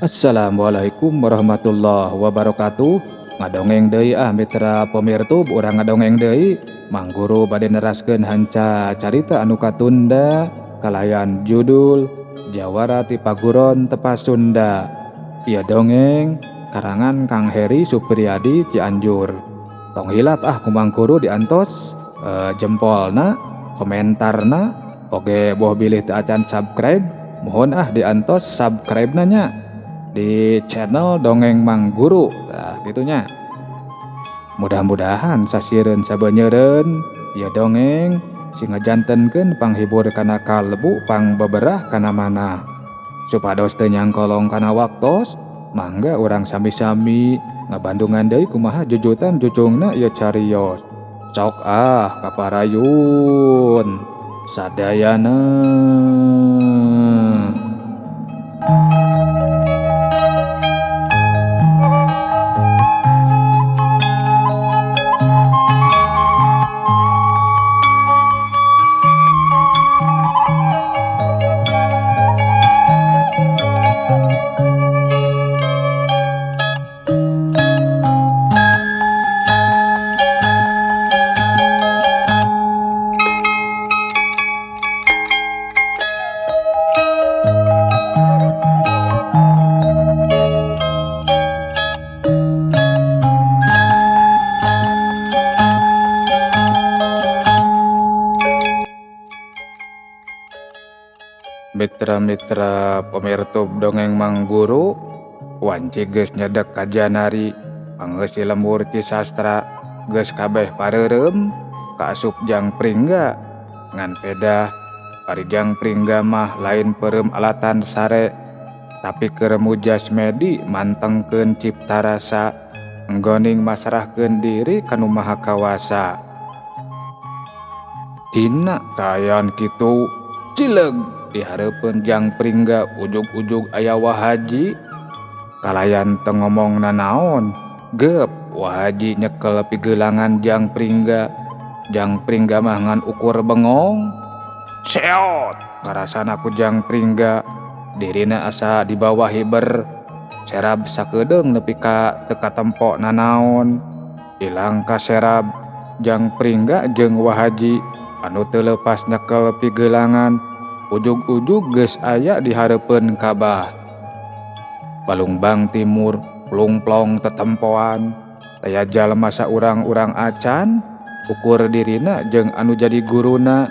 Assalamualaikum warahmatullahi wabarakatuh. Ngadongeng deui ah mitra pemirtub, urang ngadongeng deui. Mang Guru bade neraskeun hanca carita anu katunda kalayan judul Jawara ti Paguron Tepas Sunda. Ieu dongeng karangan Kang Heri Supriyadi Cianjur. Tong hilap ah ku Mang Guru diantos jempolna, komentarna, oge boh bilih teu acan subscribe, mohon ah diantos subscribe nanya di channel Dongeng Mang Guru. Nah, gitunya. Mudah-mudahan sasireun sabenyeureun ieu dongeng sing ngajantenkeun panghibur kana kalbu, pangbeberah kana manah. Supados teu nyangkolong kana waktos, mangga urang sami-sami ngabandungan deui kumaha jujutan jujungna ieu cariyos. Sok ah kaparayun sadayana. Mitra-mitra pemirtub Dongeng Mang Guru, wanci geus nyedek ka janari, pangeus lembur ti sastra, geus kabeh pareureum, kaasup Jang Pringga, ngan pedah ari Jang Pringga mah lain peureum alatan sare, tapi keur mujas medi mantengkeun cipta rasa, enggoning masrahkeun diri ka Nu Maha Kawasa. Dina kaayaan kitu cileg dihareupeun Jang Pringga ujug-ujug aya Wahaji. Kalayan teu ngomong nanaon, gep Wahaji nyekel pigelangan Jang Pringga. Jang Pringga mah ngan ukur bengong. Seot karasana ku Jang Pringga, dirina asa dibawa hiber, serab sakedeung nepi ka teu katempo nanaon. Ilang ka serab Jang Pringga jeung Wahaji anu teu lepas nyekel pigelangan, ujug-ujug geus aya di hareupeun Kabah. Balungbang timur plungplong tetempoan, taya jalma saurang-urang acan, ukur dirina jeung anu jadi guruna.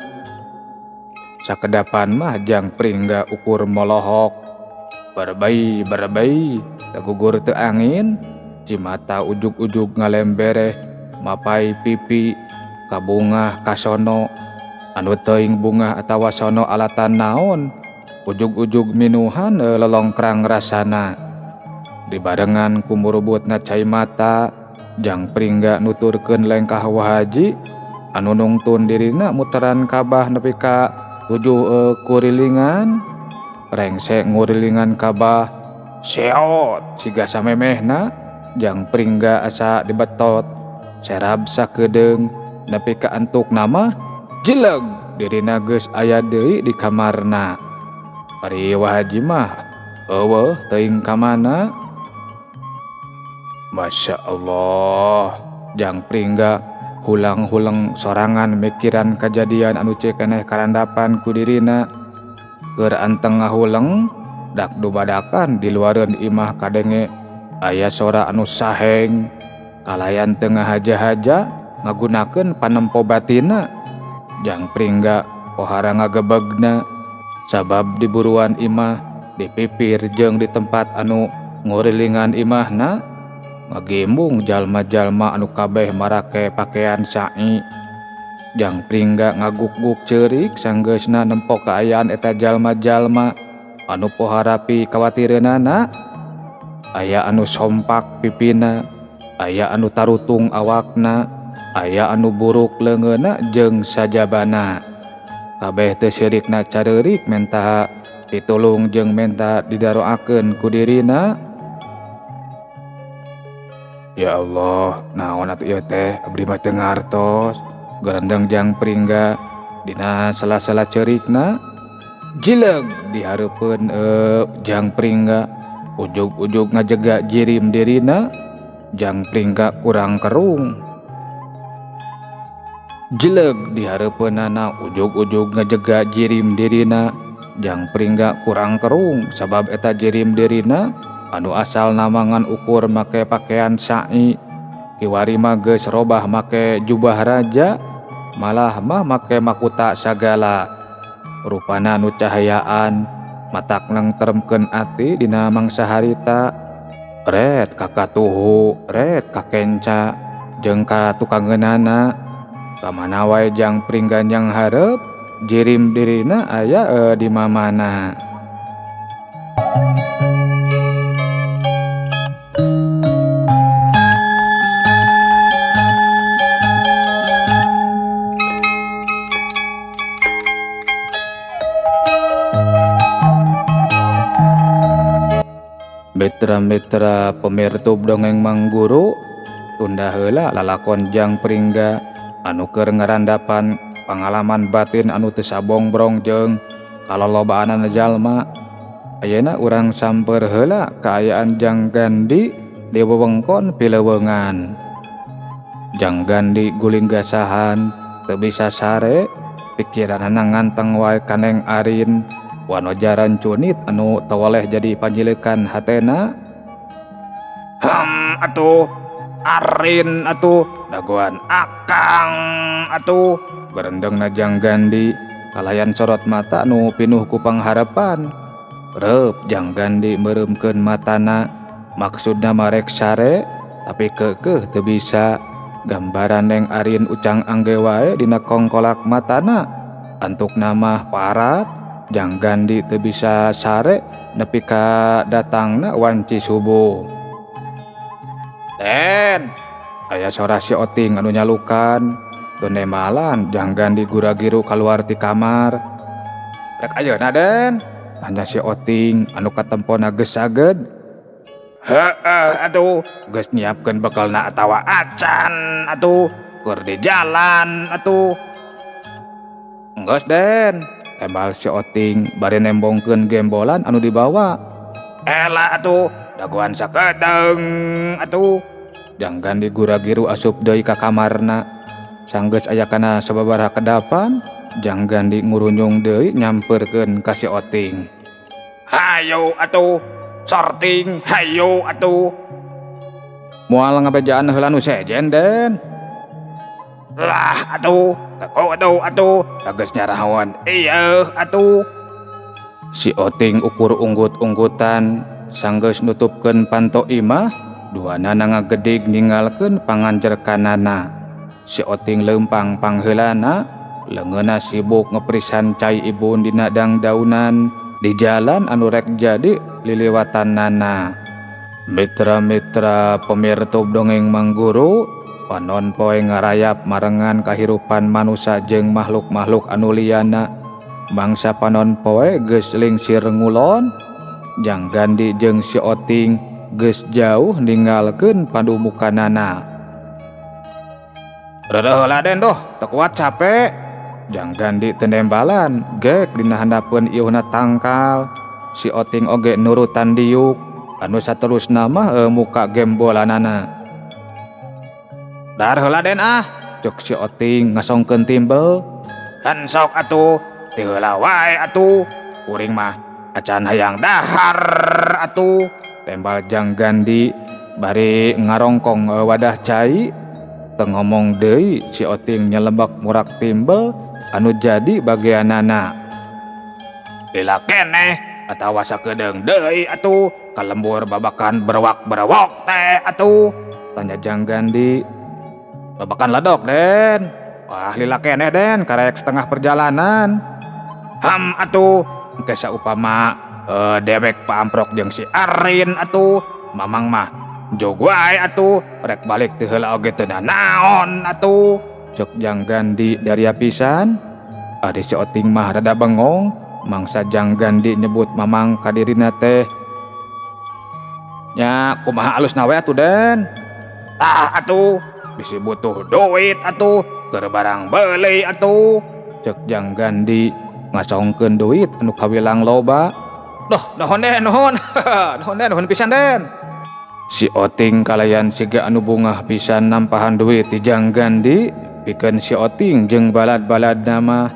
Sakedapan mah Jang Pringga ukur molohok, berbei-berbei tagugur teu angin, cimata ujug-ujug ngalembereh, mapai pipi kabungah kasono. Anu teuing bungah atawa sono alatan naon, ujug-ujug minuhan lelongkrang rasana. Dibarengan ku murubutna cai mata, Jang Pringga nuturkeun lengkah Wahaji anu nungtun dirina muteran Kabah nepi ka 7 kurilingan. Rengse ngurilingan Kabah, seot siga samemehna Jang Pringga asa dibetot, serab sakedeung nepi ka antuk nama jileg dirina geus aya deui di kamarna. Ari Wahaji mah eueuh teuing ka mana. Masya Allah, Jang Pringga hulang-huleng sorangan mikiran kajadian anu ceu keneh karandapan ku dirina. Keur anteng ngahuleng dak dubadakan di luareun imah kadenge aya sora anu saheng. Kalayan teu ngahaja-haja ngagunakeun panempo batina. Jang Pringga pohara ngagebegna sabab di buruan imah, di pipir jeung di tempat anu ngurilingan imahna ngagimbung jalma-jalma anu kabeh marake pakaian sa'i. Jang Pringga ngaguk-guk ceurik sanggeusna nempo kaayaan eta jalma-jalma anu poharapi kawatireunana. Aya anu sompak pipina, aya anu tarutung awakna, aya anu buruk leungeunna jeung sajabana. Kabeh teu sirikna careurik menta ditulung jeung menta didaroakeun ku dirina. Ya Allah, naon atuh ieu teh, abdi mah teu ngartos. Garendeng Jang Pringga dina sela-sela ceurikna jileg dihareupeun Jang Pringga. Ujug-ujug ngajega jirim dirina Jang Pringga kurang kerung. Jeleg di hareupeunana ujug-ujug ngajega jirim dirina Jang Pringga kurang kerung sabab eta jirim dirina anu asal namangan ukur make pakaian sai kiwari mah geus robah make jubah raja malah mah make makuta sagala rupana nu cahayaan matak nengteremkeun ati dina mangsa harita ret kakatuhu ret kakenca jeung ka tukangeunana kamana wae Jang Pringga nyang hareup jirim dirina aya di mamana. Mitra-mitra pemirtub dongeng Mangguru tunda heula lalakon Jang Pringga anu keur ngarandapan pangalaman batin anu teu sabongbrong jeung kalolobaanan jalma. Ayeuna urang samper heula kaayaan Jang Gandi di wewengkon Pilewengan. Jang Gandi guling gasahan teu bisa sare, pikiranana nganteng wae ka Neng Arin. Wanojaran cunit anu tawaleh jadi panjilekan hatena. Atuh Arin atuh dagoan akang atuh berendengna Jang Gandi kalayan sorot mata nu pinuh ku pangharapan. Reup Jang Gandi meureumkeun matana maksudna marek sare tapi keukeuh teu bisa. Gambaran Neng Arin ucang angge wae dina kongkolak matana antukna mah parat. Jang Gandi teu bisa sare nepi ka datangna wanci subuh. Den, aya sora si Oting anu nyalukan. Donemalan Jang Gandi gura-giru kaluar ti kamar. Rek ayeuna Den? Tanya si Oting anu katempona geus saged. Heeh atuh, geus nyiapkeun bekelna atawa acan atuh, keur di jalan atuh. Geus Den, tembal si Oting bari nembongkeun gembolan anu dibawa. Ela atuh, dagoan sakedeung atuh. Jang Gandi gura-giru asup deui ka kamarna. Sanggeus aya kana sababaraha kedapan, Jang Gandi ngurunyung deui nyamperkeun ka si Oting. Hayo atuh, sorting hayo atuh. Moal ngabejaan heula nu sejen Den. Lah atuh, teko atuh atuh, geus nyarahoan ieu atuh. Si Oting ukur unggut-unggutan sanggeus nutupkeun panto imah, duanana ngagedig ninggalkeun panganjerkanana. Si Oting leumpang pangheulana, leungeunna sibuk ngeprisan cai ibun dina dangdaunan di jalan anu rek jadi liliwatanana. Mitra-mitra pemirtub dongeng Mangguru panon poe ngarayap marengan kahirupan manusa jeung makhluk-makhluk anu liyana. Mangsa panon poe geus lingsir ngulon, Jang Gandi jeung si Oting geus jauh ninggalkeun padumukanana. Reureun heula Den doh, teu kuat capek. Jang Gandi teu nembalan, gek dina handapeun ieuhna tangkal. Si Oting oge nurutan diuk, anu saterusna mah muka gembolanana. Dar heula Den ah, cek si Oting ngasongkeun timbel. Hansok atuh, ti heula wae atuh. Kuring mah acan hayang dahar atuh. Tembal Jang Gandi bari ngarongkong wadah cai. Teu ngomong deui si Oting nyelebak murak timbel anu jadi bagianana. Lila keneh atawa sakedeung deui atuh kalembur babakan berwak-berwok teh atuh, tanya Jang Gandi. Babakan ledok Den. Wah lila keneh Den, karek setengah perjalanan. Ham atuh, engke saupama dewek paamprok jeung si Arin atuh, mamang mah jog wae atuh, rek balik teu heula oge teu nanaon atuh, cek Jang Gandi daria pisan. Ari si Oting mah rada bengong, mangsa Jang Gandi nyebut mamang ka dirina teh. Nya kumaha alusna we atuh Den? Tah atuh, bisi butuh duit atuh, keur barang beuli atuh, cek Jang Gandi ngasongkeun duit anu kawilang loba. Doh, nuhun Den, nuhun. Nuhun Den, nuhun pisan Den. Si Oting kalayan siga anu bungah pisan nampahan duit ti Jang Gandi, pikeun si Oting jeung balad-balad nama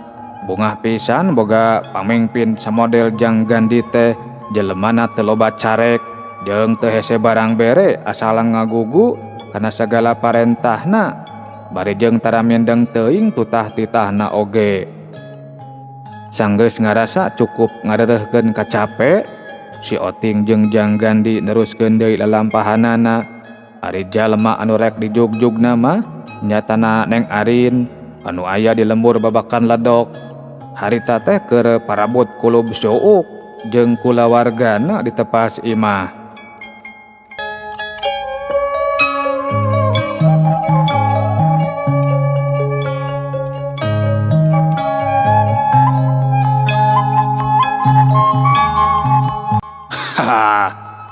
bungah pisan boga pamingpin samodel Jang Gandi teh jelemana teu loba carek jeung teu hese barang bere asal ngagugu kana sagala parentahna bari jeung tara mindeng teuing tutah titahna oge. Sanggeus ngarasa cukup ngarereuhkeun kacape, si Oting jeung Jang Gandi neruskeun deui lalampahanana. Ari jalma anu rek dijugjugna mah nyatana Neng Arin anu aya di lembur babakan ledok. Harita teh keur parabut kulub suuk jeung kulawargana ditepas imah.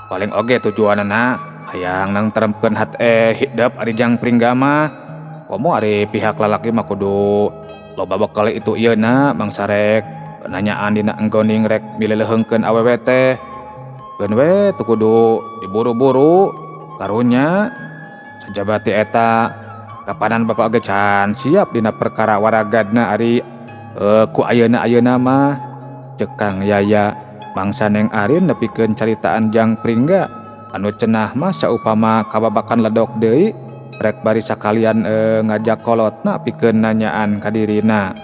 Paling oge tujuanana hayang nangteremkeun hate hidep ari Jang Pringga mah. Komo ari pihak lalaki mah kudu loba bekal itu ieu na mangsa rek nanyaan dina enggoning rek mileleuheungkeun awewe teh. Keun we teu kudu diburu-buru karunya sajabati eta kapanan bapak oge can siap dina perkara waragadna ari ku ayeuna-ayeuna mah. Ceuk Kang Yaya mangsa Neng Arin nepikeun caritaan Jang Pringga anu cenah mah saupama kababakan ledok deui rek bari sakalian ngajak kolotna pikeun nanyaan ka dirina.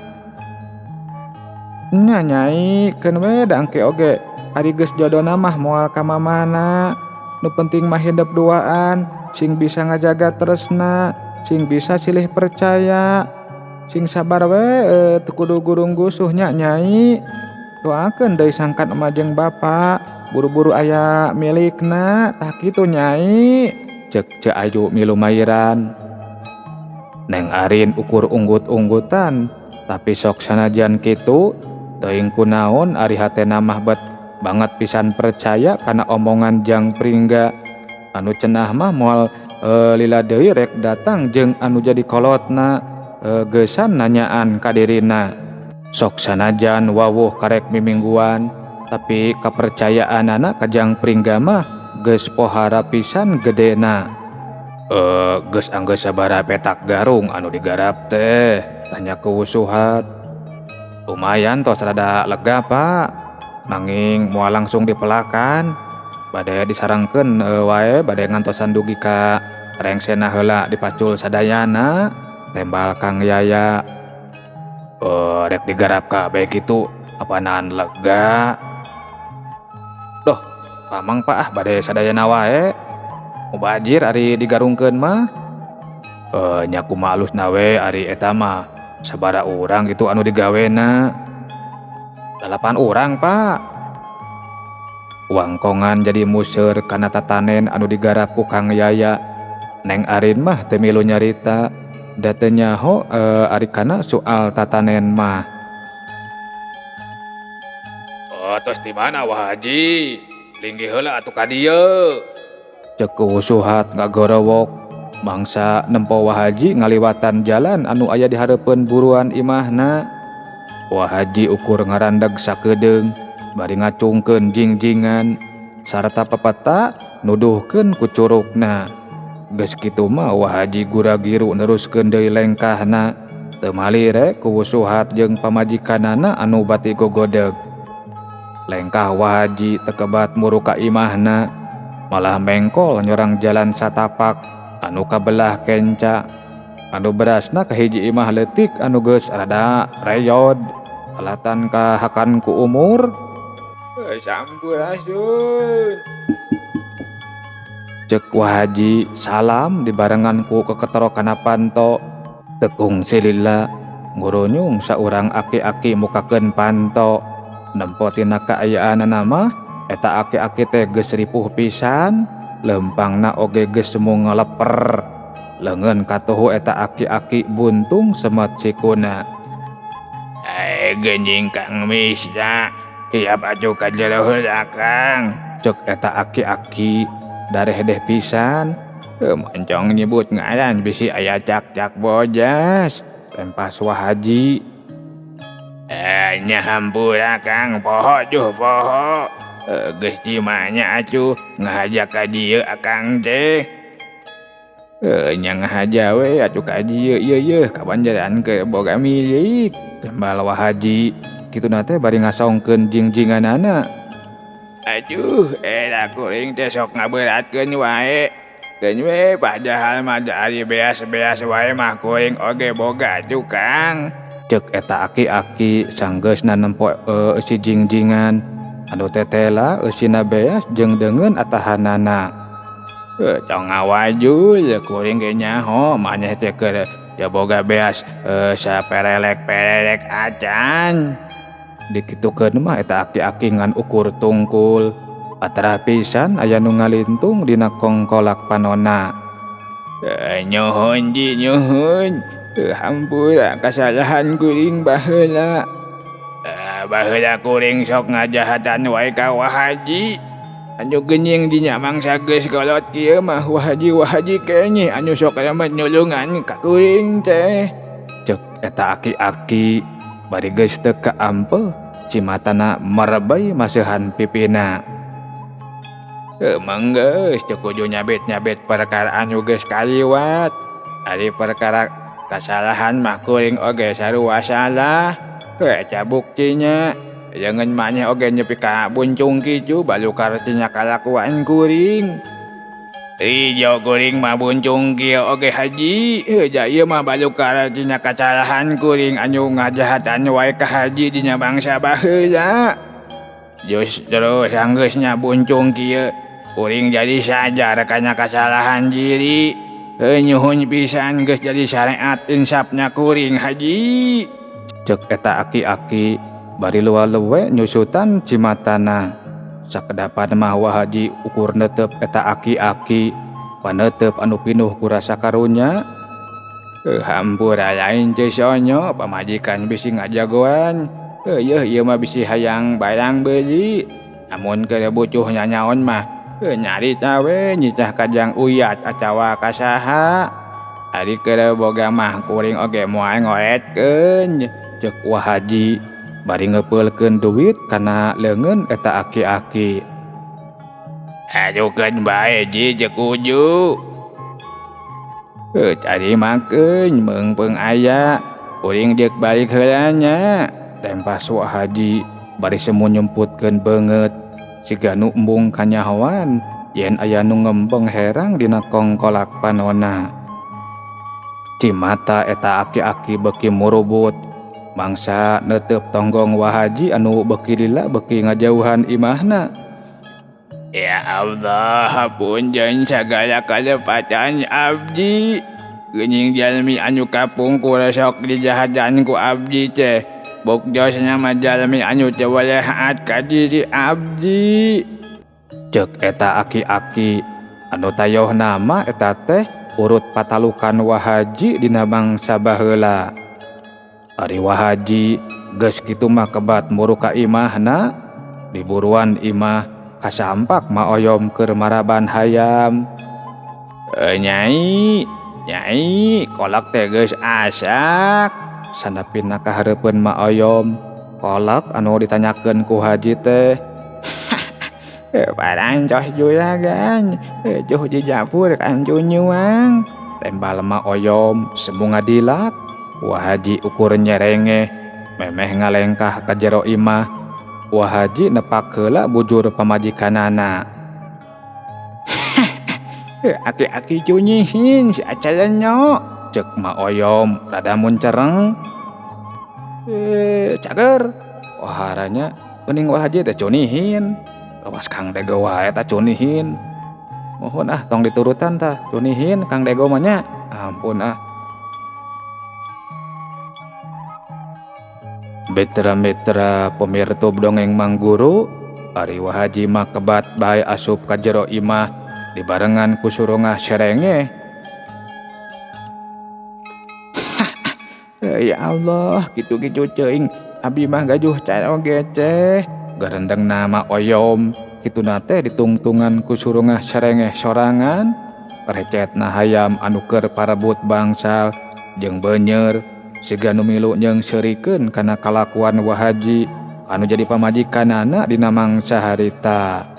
Nya nyai keun we da engke oge ari geus jodona mah moal ka mamana. Nu penting mah hidep duaan, sing bisa ngajaga tresna, sing bisa silih percaya, sing sabar we teu kudu gurung gusuh nya nyai. Doakeun deui sangkan emak jeung bapak buru-buru aya milikna tah kitu nyai. Ceuk Ceu Ayu milu mairan. Neng Arin ukur unggut-unggutan tapi sok sanajan kitu teuing kunaon ari hatena mah bet banget pisan percaya kana omongan Jang Pringga anu cenah mah moal lila deui rek datang jeung anu jadi kolotna geusan nanyaan ka dirina. Sok sanajan wawuh karek mimingguan tapi kapercayaanana ka Jang Pringga mah geus pohara pisan gedena. Geus anggeus sabaraha petak garung anu digarap teh tanya kewusuhat. Lumayan tos rada lega Pak, nanging moal langsung dipelakan bade disarengkeun wae bade ngantosan dugi ka rengsena heula dipacul sadayana tembal Kang Yaya. Rek digarap kabeh kitu apanaan lega. Doh pamang Pak ah bade sadayana wae mubajir ari digarungkeun mah. Nya kumaha alusna we ari eta mah sabaraha urang gitu anu digawena. 8 urang Pak. Wangkongan jadi museur kana tatanen anu digarap ku Kang Yaya. Neng Arin mah teu milu nyarita da teu nyaho ari kana soal tatanen mah. Oh tos di mana Wah Haji? Linggih heula atuh ka dieu. Ceuk Suhat ngagorowok mangsa nempo Wah Haji ngaliwatan jalan anu aya di hareupeun buruan imahna. Wah Haji ukur ngarandeg sakedeung bari ngacungkeun jingjingan sarta pepeta nuduhkeun ku curugna. Geus kitu mah Wah Haji gura-giru neruskeun deui lengkahna teu malire ku Suhat jeung pamajikanana anu bati gogodeg. Lengkah Wah Haji tekebat muru ka imahna malah mengkol nyorang jalan satapak anu kabelah kenca anu berasna ka hiji imah leutik anu geus rada reyod alatan kahakan ku umur. Sampurasun. Ceuk Wah Haji salam dibarengan ku keketero kana panto. Tekung silila ngurunyung saurang aki-aki mukakeun panto. Nempo tina kaayaanana mah eta aki-aki teh geus ripuh pisan, lempangna oge geus semu ngaleper. Leungeun katuhu eta aki-aki buntung semet sikuna. Genjing Kang Misna, tiap atuh ka jero heula Kang. Ceuk eta aki-aki dareh deh pisan. Moncong nyebut ngaran bisi aya cak-cak bojas. Tempas Wah Haji. Nya hampura Kang, poho juh poho. Geus cimanya atuh ngahaja ka dieu akang teh. Nya ngahaja we atuh ka dieu ieu yeuh kabanjaran keur boga milik. Tembal Wa Haji kituna teh bari ngasongkeun jingjinganana. Aduh, era kuring teh sok ngaberatkeun wae. Keun we padahal mah ari beas-beas wae mah kuring oge boga tukang. Cek eta aki-aki sanggeusna nempo eusi jingjingan. Anu tetela eusina beas jeung deungeun atahanana. Tong ngawajul kuring ge nyaho maneh teh keur teu boga beas saperelek-perelek acan. Dikitukeun mah eta aki-aki ngan ukur tungkul. Atrah pisan aya nu ngalintung dina kongkolak panona. Nyuhun ji nyuhun. Hampura kasalahan kuring baheula. Baheula kuring sok ngajahatan wae ka Wa Haji. Anu geuning dinya mangsa geus kolot kieu mah Wa Haji Wa Haji keneh anu sok remet nulungan ka kuring teh. Cek eta aki-aki bari geus teu kaampeuh cimatana merebey maseuhan pipina. Manggeus teu kudu nyabet-nyabet perkara anu geus kaliwat. Ari perkara kasalahan mah kuring oge sarua salah. Eta buktinya leungeun maneh oge nepi ka buncung kitu balukar tina kalakuan kuring. Ijo kuring mah buncung kieu oge haji. Da ieu mah balukar tina kasalahan kuring anu ngajahatan wae ka haji dina bangsa baheula. Justru sanggeusna buncung kieu kuring jadi sadar kana kasalahan diri. Nyuhun pisan geus jadi syariat insafna kuring haji. Cek eta aki-aki bari luwe-luwe nyusutan cimatana. Sakedapan mah Wa Haji ukur netep eta aki-aki panetep anu pinuh ku rasa karunya. Hampura lain teu sonyo pamajikan bisi ngajagoan. Yeuh ieu mah bisi hayang barang beuli. Amun keur butuh nyanyaon mah nyarita we nyitah kajang uyat atawa kasaha. Ari keur boga mah kuring oge moal ngoetkeun. Cek Wa Haji bari ngepeulkeun duit kana leungeun eta aki-aki. Adukeun bae ji ceuk uju. Tarimakeun meungpeung aya kuring deuk balik heula nya. Tempas Wa Haji bari semu nyumputkeun beungeut siga nu embung kanyahoan yen aya nu ngembeng herang dina kongkolak panona. Cimata eta aki-aki beuki murubut mangsa neuteup tonggong Wa Haji anu beuki lila beuki ngajauhan imahna. Ya Allah, hapunten sagala kalepatan abdi. Geuning jalmi anu kapungkur sok dijahatan ku abdi teh. Bukjosna mah jalmi anu teu walehat ka diri abdi. Cek eta aki-aki anu tayohna mah eta teh urut patalukan Wa Haji dina bangsa baheula. Ari Wa Haji geus kitu mah kebat muru ka imahna, diburuan imah kasampak Ma Oyom keur maraban hayam. Nyai, nyai, kolak teh geus asak. Sanapina kahareupeun Ma Oyom, kolak anu ditanyakeun ku Haji teh. Parantos juragan, juh di dapur kan cunyuang. Tembal Ma Oyom semu ngadilak. Wa Haji ukur nyerengeh, memeh ngalengkah ka jero imah. Wa Haji nepak heula bujur pamajikanana. Aki-aki cunyihin si acalenyo. Cek Ma Oyom rada muncereng. Cager. Waharanya geuning Wa Haji teh cunihin. Awas Kang Dego wae tah cunihin. Mohon ah tong diturutan tah cunihin Kang Dego mah nya. Ampun ah. Mitra-mitra pemirtub dongeng Mangguru, ari Wa Haji mah kebat bae asup ka jero imah dibarengan ku surungah serenge. Ya Allah, kitu-kitu teuing abi mah gaduh caroge teh. Garendeng nama Oyom, kituna teh ditungtungan ku surungah serengeh sorangan. Recetna hayam anu keur parebut bangsal jeung beuneur siga nu milu nyeungseurikeun kana kalakuan Wa Haji. anu jadi pamajikanana dina mangsa harita.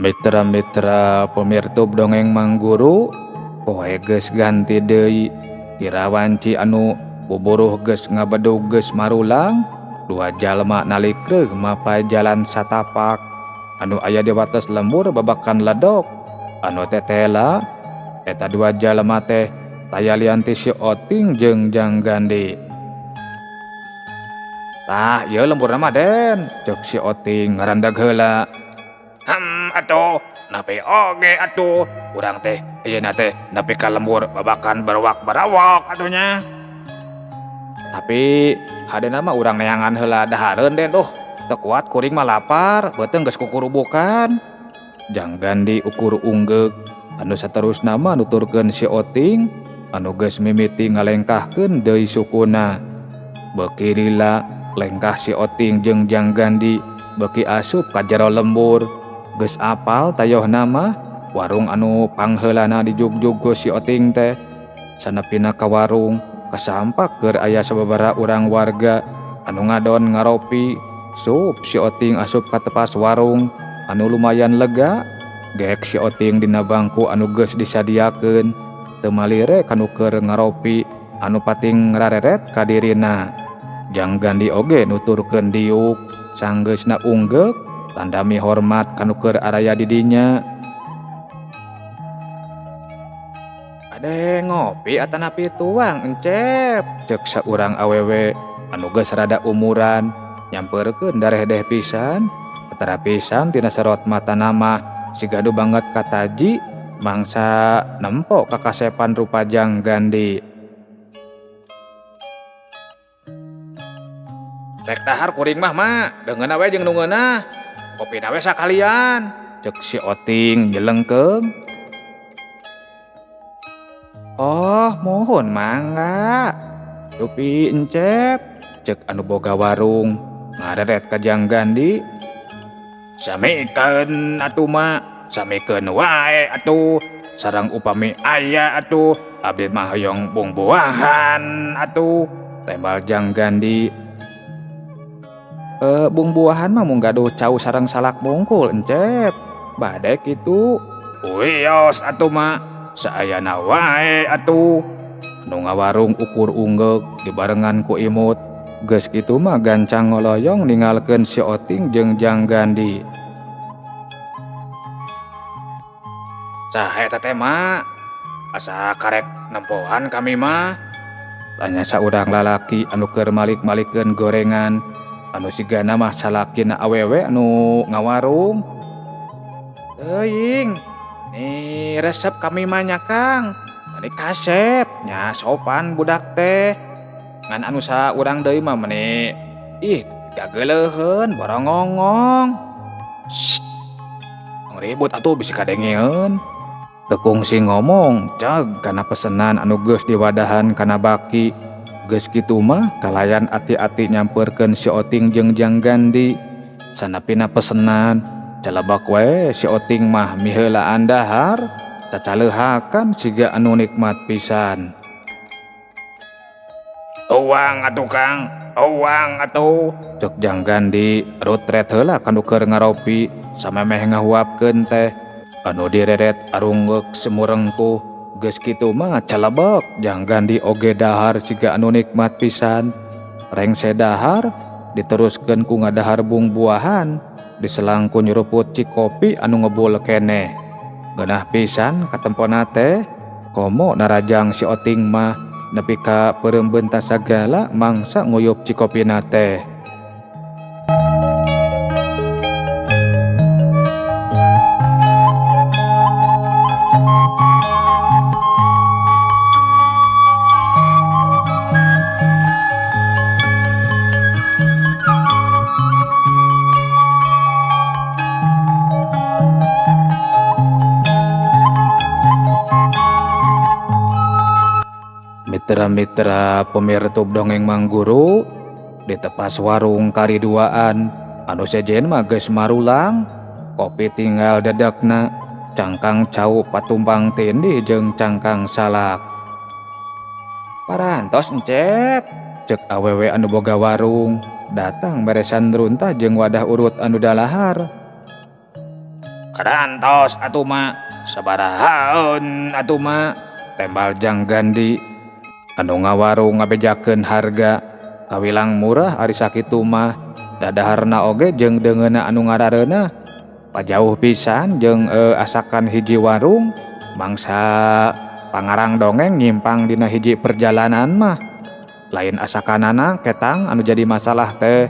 Mitra-mitra pemirtub dongeng Mangguru, poe geus ganti deui. Irawanci anu buburuh geus ngabedug geus marulang, dua jalma nalikreuh mapay jalan satapak anu aya di wates lembur babakan ledok anu tetela eta dua jalma teh taya lian ti si Oting jeung Jang Gandi. Tah ieu lemburna mah Den, ceuk si Oting ngarandag heula. Atuh napi oge atuh urang teh ayeuna teh nepi ka lembur babakan barawak-barawak atuh nya. Tapi hadena mah urang neangan heula dahareun Den, duh teu kuat kuring mah lapar beuteung geus kukurubukan. Jang Gandi ukur unggeuk anu saterusna mah nuturkeun si Oting anu geus mimiti ngalengkahkeun deui sukuna. Beuki lila lengkah si Oting jeung Jang Gandi beuki asup ka jero lembur. Geus apal tayohna mah warung anu pangheulana dijugjug ku si Oting teh. Sanepina ka warung kasampak keur aya sababaraha urang warga anu ngadon ngaropi. Sup si Oting asup ka tepas warung anu lumayan lega. Geek si Oting dina bangku anu geus disadiakeun. Teu malire kanu keur ngaropi anu pating rareret ka dirina. Jang Gandi oge nuturkeun diuk sanggeusna unggeuk tandami hormat kanu keur araya di dinya. Ade ngopi atanapi tuang encep, ceuk saurang awewe anu geus rada umuran nyamperkeun darehdeh pisan. Ketara pisan tina sorot matana mah siga nu banget kataji mangsa nempo kakasepan rupa Jang Gandi. Rek dahar kuring mah ma, deungeunna we jeung nu ngeunah. Kopina we sakalian, ceuk si Oting nyelengkeung. Oh, mohon mangga. Dupi encep, ceuk anu boga warung ngareret ka Jang Gandi. Samikeun atuh ma, samikeun wae atuh. Sareng upami aya atuh, abdi mah hoyong bungbuahan atuh, tembal Jang Gandi. Bungbuahan mah mung gaduh cau sareng salak mungkul encep. Bade kitu. Wios atuh ma, saayana wae atuh. Anu ngawarung ukur unggeuk dibarengan ku imut. Geus kitu mah gancang ngoloyong ninggalkeun si Oting jeung Jang Gandi. Saha eta teh ma? Asa karek nempohan kami mah? Tanya saurang lalaki anu keur malik-malikeun gorengan. Anu sigana mah salakina awewe anu ngawarung. Teuing, nih resep kami mah nya Kang. Meni kasep nya sopan budak teh. Ngan anu saurang deui mah meni ih gageleuheun borongongong. Shh. Ribut atuh bisi kadengeun. Teu kungsi ngomong cag kana pesenan anu geus diwadahan kana baki. Geus kitu mah kalayan ati-ati nyamperkeun si Oting jeung Jang Gandi. Sanapina pesenan calebak we si Oting mah miheulaan dahar, cacaleuhakan siga anu nikmat pisan. Uang atuh Kang, uang atuh, ceuk Jang Gandi rutret heula kanu keur ngaropi samemeh ngahuapkeun teh. Anu direret arunggeuk semurengkuh. Geus kitu mah calebek Jang Gandi oge dahar siga anu nikmat pisan. Rengse dahar diteruskeun ku ngadahar bungbuahan diselang ku nyuruput cikopi anu ngebul keneh. Geunah pisan katempona teh komo narajang si Oting mah nepi ka peureum beuntas sagala mangsa nguyup cikopina teh. Mitra-mitra pemirtub dongeng Mangguru di tepas warung kariduaan anu sejen mah geus marulang kopi tinggal dedekna cangkang cau patumpang tindih jeung cangkang salak. Parantos encep cek awewe anu boga warung datang beresan runtah jeung wadah urut anu dalahar. Parantos atuh mah sabarahaeun atuh mah tembal Jang Gandi. Anu ngawarung ngabejakeun harga kawilang murah ari sakitu mah dadaharna oge jeung deungeunna anu ngarareunah pajauh pisan jeung asakan hiji warung mangsa pangarang dongeng nyimpang dina hiji perjalanan mah lain asakanana ketang anu jadi masalah teh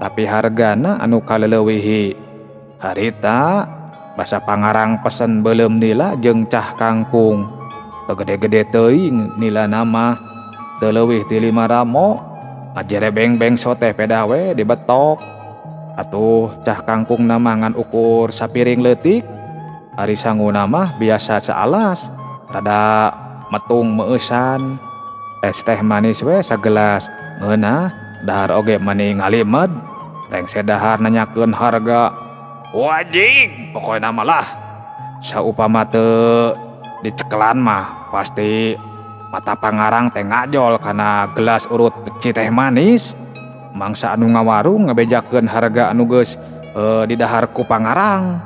tapi hargana anu kaleleuwihi. Harita basa pangarang pesen beuleum nila jeung cah kangkung teu gede-gede teuing nila nama teu leuwih ti 5 ramo ajere beng-beng sote pedah we dibetok atuh cah kangkung nama ngan ukur sapiring leutik ari sanguna mah biasa saalas rada metung meueusan es teh manis we sagelas ngeunah dahar oge mani ngalimed rengse dahar nanyakeun harga wajib pokona mah lah saupama teu dicekelan mah pasti mata pangarang teh ngajol kana gelas urut ci teh manis mangsa anu ngawarung ngabejakeun harga anu geus didahar ku pangarang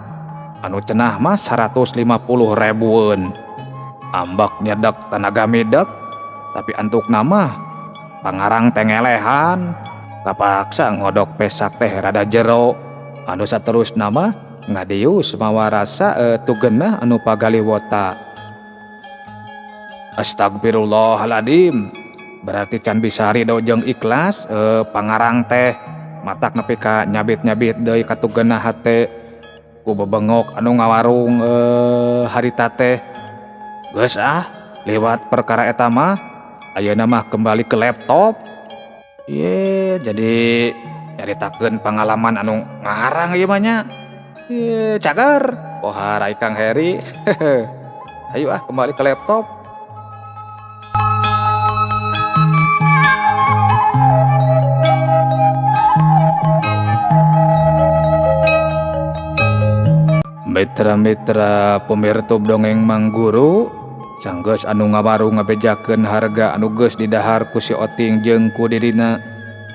anu cenah mah 150 ribuan ambak nyedek tanaga midek tapi antukna mah pangarang teh ngelehan kapaksa ngodok pesak teh rada jero anu saterusna mah ngadius mawa rasa tugenah anu pagaliwota. Astagfirullahaladzim berarti can bisa ridho jeung ikhlas pangarang teh matak nepi ka nyabit-nyabit deui ka tugenah hate ku bebengok anu ngawarung harita teh geus ah lewat perkara eta mah ayeuna mah kembali ke laptop. Ye jadi nyaritakeun pangalaman anu ngarang ieu mah nya. Ye cager pohara Kang Heri. Ayo ah kembali ke laptop. Mitra-mitra pemirtub dongeng Mangguru sanggeus anu ngawarung ngabejakeun harga anu geus didahar ku si Oting jeung ku dirina.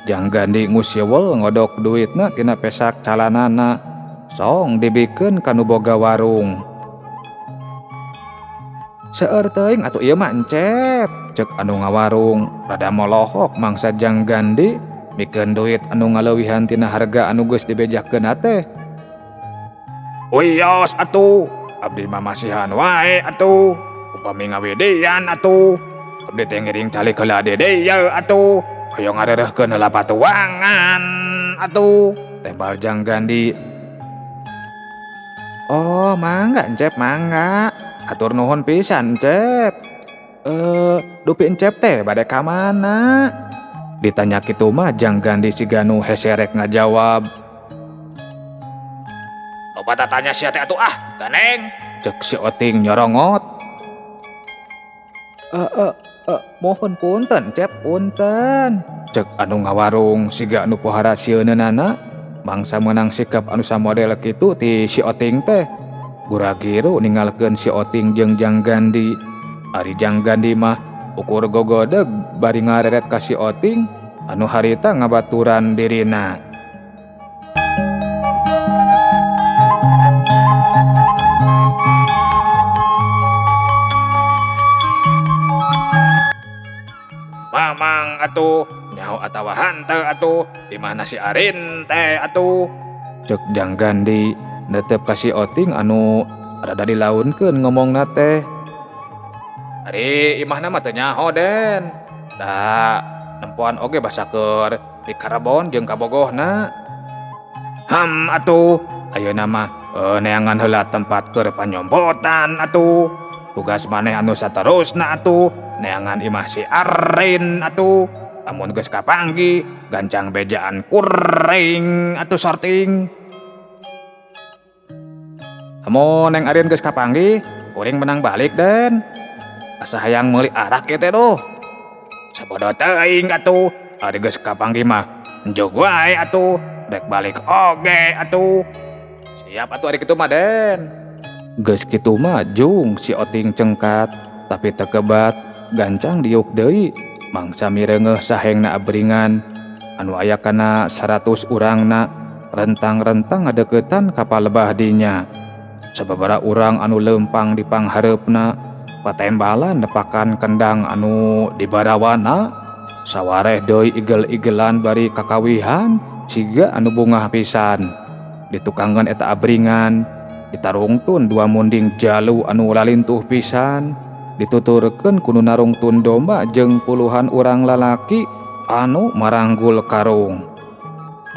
Jang Gandi ngusiwel ngodok duitna tina pesak calanana song dibikeun ka nu boga warung. Seueur teuing atuh ieu mah encep cek anu ngawarung rada molohok mangsa Jang Gandi mikeun duit anu ngaleuwihan tina harga anu geus dibejakeun teh. Wios atuh abdi mah masihan wae atuh upami ngawedean atuh abdi teh ngiring calik heula dede ye atuh hoyong ngarerehkeun heula patuangan atuh tembal Jang Gandi. Oh mangga encep mangga atur nuhun pisan encep. Dupi encep teh bade ka mana ditanya kitu mah Jang Gandi siga nu heserek ngajawab. Loba tatanya sia teh atuh ah ganeng cek si Oting nyorongot. Mohon punten cep punten cek anu ngawarung siga anu pohara sieunana mangsa meunang sikap anu samodel kitu ti si Oting teh. Guragiru ninggalkeun si Oting jeung Jang Gandi. Ari Jang Gandi mah ukur gogodeg bari ngareret ka si Oting anu harita ngabaturan dirina. Mamang atuh nyaho atawa hanteu atuh di mana si Arin teh atuh cek Jang Gandi netep ka si Oting anu rada dilaunkeun ngomongna teh. Ari imahna mah teu nyaho den da nempoan oge basa keur di Karbon jeung kabogohna. Ham atuh ayeuna mah neangan heula tempat keur panyompotan atuh tugas maneh anu saterusna atuh neangan imah si Arin atuh amun geus kapanggih gancang bejaan kuring atuh sorting. Amun Neng Arin geus kapanggih kuring menang balik den asa hayang meuli arak ieu teh duh. Sabodo teuing atuh, ari geus kapanggih mah njog wae atuh, rek balik oge atuh. Siap atuh ari kitu mah Den. Geus kitu mah jung si Oting cengkat, tapi teu kebat gancang diuk deui mangsa mireungeuh sahengna abringan anu aya kana 100 urangna rentang-rentang ngadeukeutan ka palebah dinya. Sababaraha urang anu leumpang di panghareupna patembalan nepakan kendang anu dibarawana sawareh deui igel-igelan bari kakawihan siga anu bungah pisan. Ditukangan eta abringan ditarungtun dua munding jalu anu lalintuh pisan dituturkeun ku nu narungtun domba jeung puluhan urang lalaki anu maranggul karung.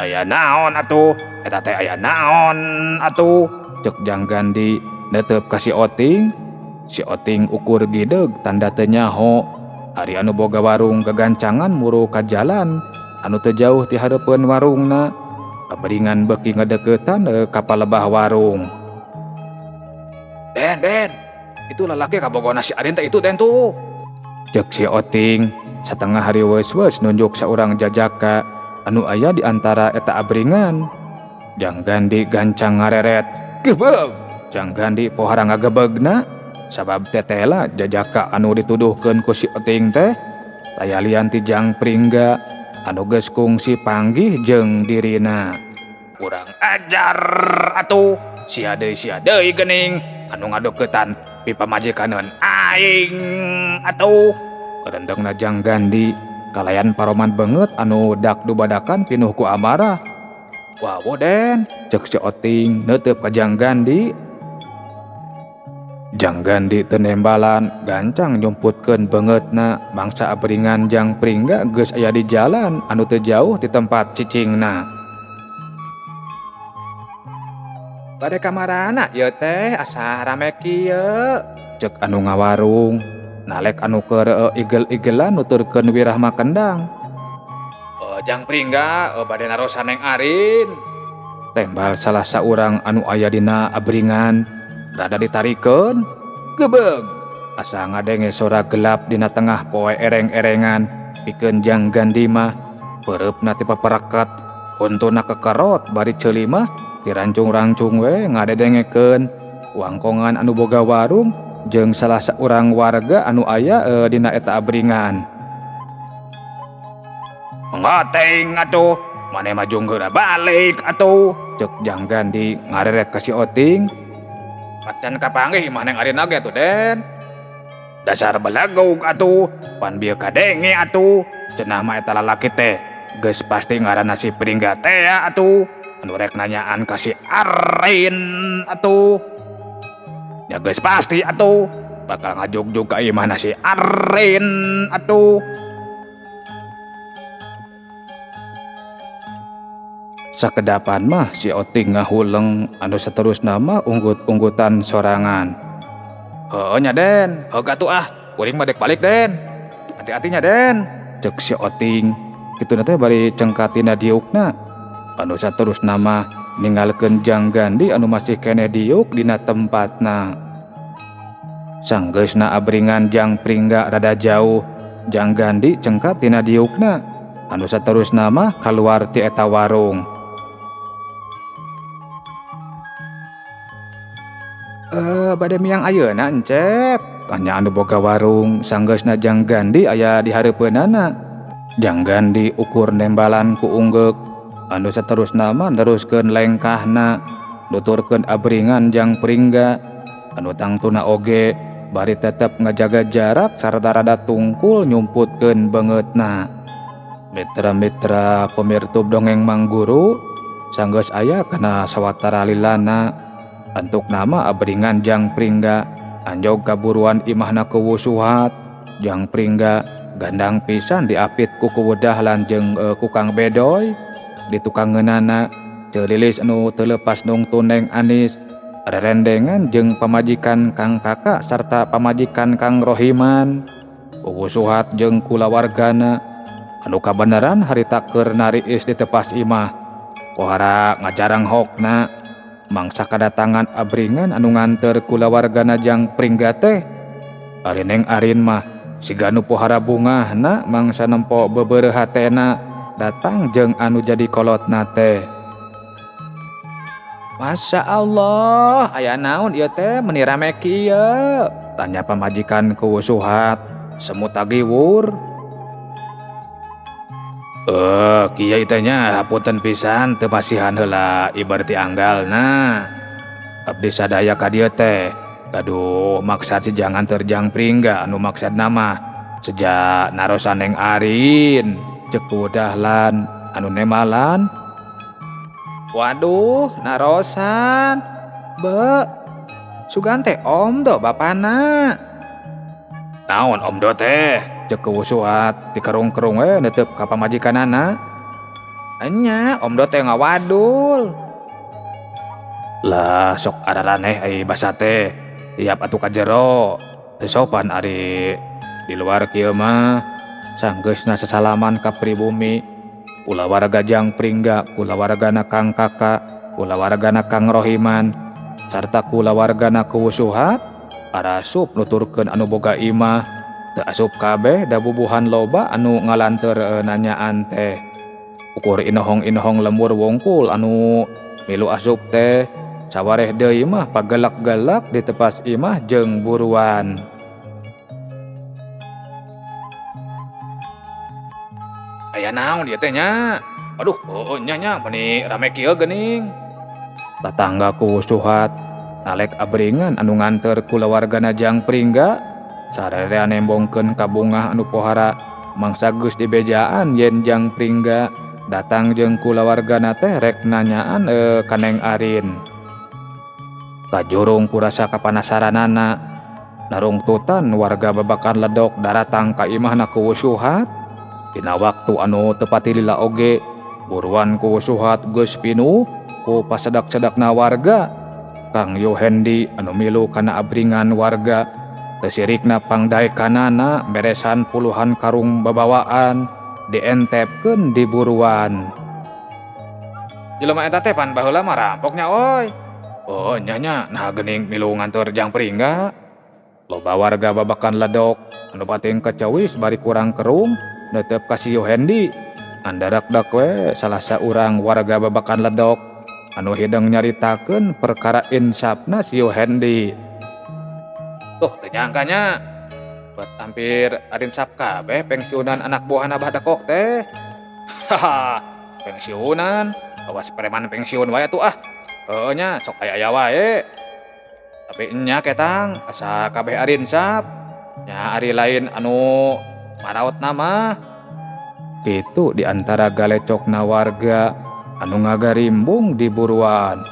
Aya naon atuh eta teh aya naon atuh cek Jang Gandi netep ka si Oting. Si Oting ukur gideg tanda teu nyaho. Ari anu boga warung gagancangan muru ka jalan anu teu jauh ti hareupeun warungna. Abringan beuki ngadeukeutan ka palebah warung. Den, Den, itu lalaki kabogona si Arin teh itu Den tuh. Cek si Oting satengah hari weus-weus nunjuk saurang jajaka anu aya di antara eta abringan. Jang Gandi gancang ngareret. Gebeg. Jang Gandi pohara ngagebegna sabab tetela jajaka anu dituduhkeun ku si Oting teh taya lian ti Jang Pringga anu geus kungsi panggih jeung dirina. Kurang ajar atuh, sia deui geuning anu ngadeukeutan pipamajikaneun aing atuh. Rendengna Jang Gandi kalayan paroman beungeut anu dak dubadakan pinuh ku amarah. Wawo Den, cek si Oting neuteup ka Jang Gandi. Jang Gandi teu nembalan gancang nyumputkeun beungeutna mangsa abringan Jang Pringga geus aya di jalan anu teu jauh ti tempat cicingna. Bade kamarana ieu teh asa rame kieu, cek anu ngawarung. Nalek anu keur igel-igelan nuturkeun wirah makendang. Jang Pringga bade narosan Neng Arin. Tembal salah saurang anu aya dina abringan rada ditarikeun. Gebeg asa ngadenge sora gelap dina tengah poe ereng-erengan pikeun Jang Gandi mah peureupna ti paperekat huntuna kekerot bari ceuli mah dirancung-rancung we ngadedengekeun wangkongan anu boga warung jeung salah saurang warga anu aya dina eta abringan. Ngateng atuh, maneh mah jung geura balik atuh, cek Jang Gandi ngareret ka si Oting. Macan kapanggih imah Neng Arin oge atuh Den. Dasar belegug atuh, pan bieu kadenge atuh, cenah mah eta lalaki teh geus pasti ngaranna si Pringga teh atuh, anu rek nanyaan ka si Arin atuh. Ya geus pasti atuh, bakal ngajugjug ka imahna si Arin atuh. Sakedapan mah si Oting ngahuleng anu saterusna mah unggut-unggutan sorangan. Heuh nya Den, heug atuh ah, kuring mah dek balik Den. Hati-hati nya Den, cek si Oting. Kituna teh bari cengkatina diukna. Anu saterusna mah ninggalkeun Jang Gandi anu masih keneh diuk dina tempatna. Sanggeusna abringan Jang Pringga rada jauh, Jang Gandi cengkat tina diukna. Anu saterusna mah kaluar ti eta warung. Bade miang ayeuna Encep, tanya anu boga warung sanggeusna Jang Gandi aya di hareupeunana. Jang Gandi ukur nembalan ku unggeuk, anu saterusna mah neruskeun lengkahna, nuturkeun abringan Jang Pringga, anu tangtuna oge bari tetep ngajaga jarak sarta rada tungkul nyumputkeun beungeutna. Mitra-mitra pemirtub dongeng Mang Guru sanggeus aya kana sawatara lilana. Antuk nama abringan Jang Pringga anjog kaburuan imahna kewusuhat. Jang Pringga gandang pisan diapit ku kuwedah lan jeung ku Kang Bedoy. Di tukangeunana ceulilis anu teu lepas nungtun Neng Anis rerendengan jeung pamajikan Kang Kakak sarta pamajikan Kang Rohiman. Wusuhat jeung kulawargana anu kabeneran harita keur nariis di tepas imah. Pohara ngajarang hokna mangsa kadatangan abringan anu nganter kulawargana Jang Pringga teh. Ari Neng Arin mah Siga nu pohara bungahna mangsa nempo bebereuh hatena datang jeung anu jadi kolotna teh. Masya Allah, aya naon ieu teh meuni rame kieu? Tanya pamajikan ku Suhat, semut tagiwur. Kieu teh nya hapunten pisan teu masihan heula ibar ti anggalna. Abdi sadaya ka dieu teh gaduh maksad seja nganter Jang Pringga anu maksad nama seja narosan Neng Arin cek Dahlan anu nemalan. Waduh, narosan. Be, sugan teh om do bapana. Naon om do teh? Cek Suhat dikerung-kerung we netep ka pamajikanana. Enya, om do teh ngawadul. Lah sok araraneh ai basa teh. Tiap atuh ka jero. Teu sopan ari di luar kieu mah. Sanggeusna sasalaman ka pribumi. Kulawarga Jang Pringga, kulawargana Kang Kaka, kulawargana Kang Rohiman, sarta kulawargana Kuwu Suhat, arasup nuturkeun anu boga imah, teu asup kabeh da bubuhan loba anu ngalanteur nanyaan teh. Ukur inohong-inohong lembur wungkul anu milu asup teh, sawareh deui mah pagelak-gelak di tepas imah jeung buruan. Aya naon ieu teh nya? Aduh, heueuh nya nya meuni rame kieu geuning. Tatangga ku Suhat nalek abringan anu nganter kulawargana Jang Pringga sararea nembongkeun ka bungah anu pohara mangsa geus dibejaan yen Jang Pringga datang jeung kulawargana teh rek nanyaan ka Neng Arin. Kajurung kurasa kapanasaranana narungtutan warga babakan ledok daratang ka imahna ku Suhat. Dina waktu anu tepati lila oge buruan ku Suhat geus pinuh ku pasedak-sedakna warga. Kang Yohendi anu milu kana abringan warga teu sirikna pangdaekanana beresan puluhan karung babawaan dientepkeun di buruan. Jelema eta teh pan baheula mah rampoknya oi. Oh nya nya nah geuning milu ngantor Jang Pringga. Loba warga babakan ledok anu pating kecewis bari kurang kerung netep ka si Yohendi. Andarak-dak we salah saurang warga babakan ledok anu hideng nyaritakeun perkara insafna si Yohendi. Tuh teu nyangkanya buat hampir arinsap kabeh pensiunan anak buahna Abah Dekok teh. Haha, pensiunan, awas preman pensiun wae atuh ah. Heueuh nya sok aya-aya wae. Tapi nya ketang asa kabeh arinsap. Nya ari lain anu maraot nama. Kitu di antara galecokna warga anu ngagarimbung di buruan.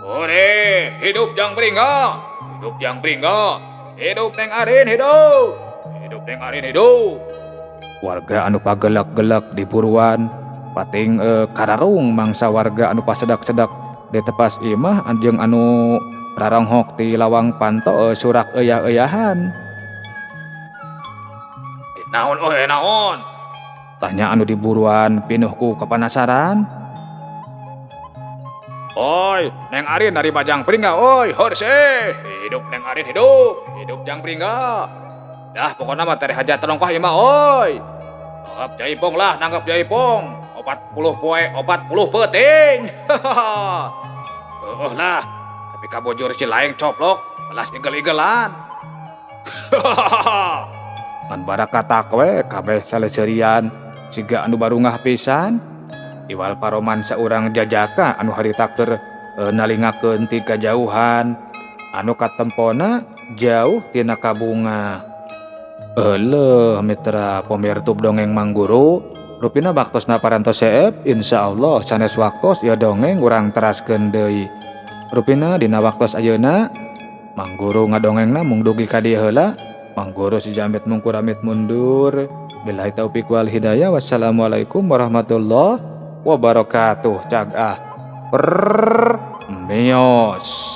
Hore, hidup Jang Pringga, hidup Jang Pringga, hidup Neng Arin hidup, hidup Neng Arin hidup. Warga anu pagelak-gelak di buruan pating kararung mangsa warga anu pasedak-sedak di tepas imah jeung anu raronghok ti lawang panto surak eyah-eyahan. Naon oh naon? Tanya anu di buruan pinuh ku kepanasaran. Oi, Neng Arin dari Jang Pringga, oi, horse, hidup Neng Arin hidup, hidup Jang Pringga. Dah pokoknya mah tere hajat telongkoh ieu mah, oi. Nanggap jaipong lah, nanggap jaipong. 40 poe, 40 peuting. Heueuh lah, tapi kabojor si laeng coplok, balas igel-igelan. Ngan barakatak we kabeh saleseurian siga anu barungah pisan. Iwal paroman saurang jajaka anu harita keur nalingakeun ti kajauhan anu katempona jauh tina kabunga. Eleuh mitra pamirtub dongeng Mangguru, rupina baktosna parantos seep, insyaallah sanes waktos ieu dongeng urang teraskeun deui. Rupina dina waktos ayeuna Mangguru ngadongengna mung dugi ka dieu heula. Mangguru si Jamit mungkur amit mundur. Billahi taufik wal hidayah. Wassalamualaikum warahmatullahi wabarakatuh. Cag ah. Mios.